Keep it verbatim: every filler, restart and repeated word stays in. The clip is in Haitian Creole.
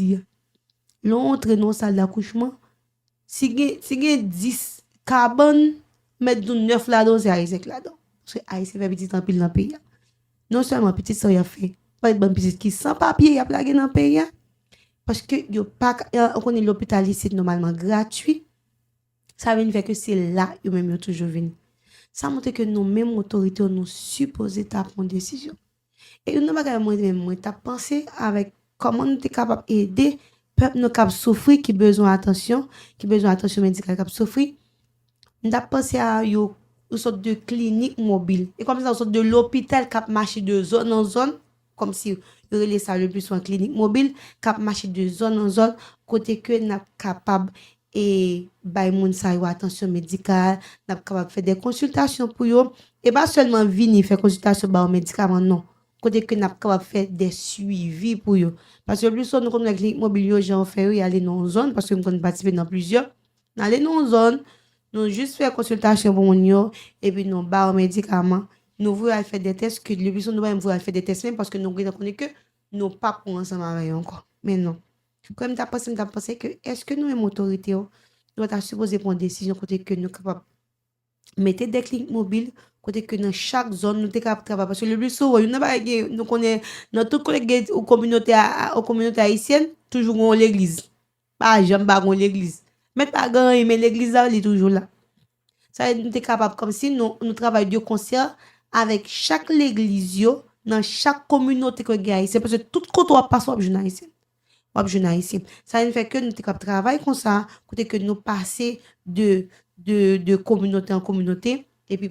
di a. Lè w antre nan yon sal dakouchman, si gen, si gen dis kabann, mèt di w nèf ladan, se Ayisyen ki ladan. Paske Ayisyen fè pitit anpil nan peyi a. Non sèlman pitit sa yo y ap fè, pa gen bann pitit ki san papye y ap lage nan peyi a. Paske yo pa ka, ou konnen lopital isit nòmalman gratui. Sa vin fè ke se la yo menm yo toujou vini. Sa montre ke nou menm otorite yo, nou sipoze ta pran desizyon. E youn nan bagay mwen menm mwen t ap panse avèk kòman nou te kapab ede pèp nou k ap soufri, ki bezwen atansyon, ki bezwen atansyon medikal, k ap soufri. M t ap panse a yo, yon sòt de klinik mobil. E kòm sa, yon sòt de lopital k ap mache de zòn an zòn, kòmsi yo rele sa le pli souvan klinik mobil, k ap mache de zòn an zòn, kote ke n ap kapab e bay moun sa yo atansyon medikal, n ap kapab fè de konsiltasyon pou yo. E pa sèlman vini fè konsiltasyon, ba yo medikaman, non. Kote ke n ap kapab fè de swivi pou yo. Paske le pli souvan nou konn wè klinik mobil yo, jan yo fè yo, y ale nan yon zòn, paske m konn patisipe nan plizyè. N ale nan yon zòn, nou jis fè konsiltasyon pou moun yo, epi nou ba yo medikaman. Nou voye al fè de tès, ke le pli souvan nou pa menm voye al fè de tès menm, paske nou gentan konnen ke nou p ap pran ansanm avè yo ankò. Men non. Kòm m t ap panse, m t ap panse ke èske nou menm otorite yo, nou pa ta sipoze pran desizyon kote ke nou kapab mete de klinik mobil, kote ke nan chak zòn nou te kapab travay. Paske le pli souvan, youn nan bagay gen, nou konnen nan tout kote gen yon kominote a, a, yon kominote ayisyèn, toujou gen yon legliz. Pa janm pa gen yon legliz. Mèt pa gen anyen, men legliz la, li toujou la. Sa vle di nou te kapab kòmsi nou, nou travay de konsè avèk chak legliz yo, nan chak kominote ke gen ayisyen, paske tout kote w ap pase, w ap jwenn ayisyen. W ap jwenn ayisyen. Sa vin fè ke nou te kapab travay konsa, kote ke nou pase de, de, de kominote an kominote, epi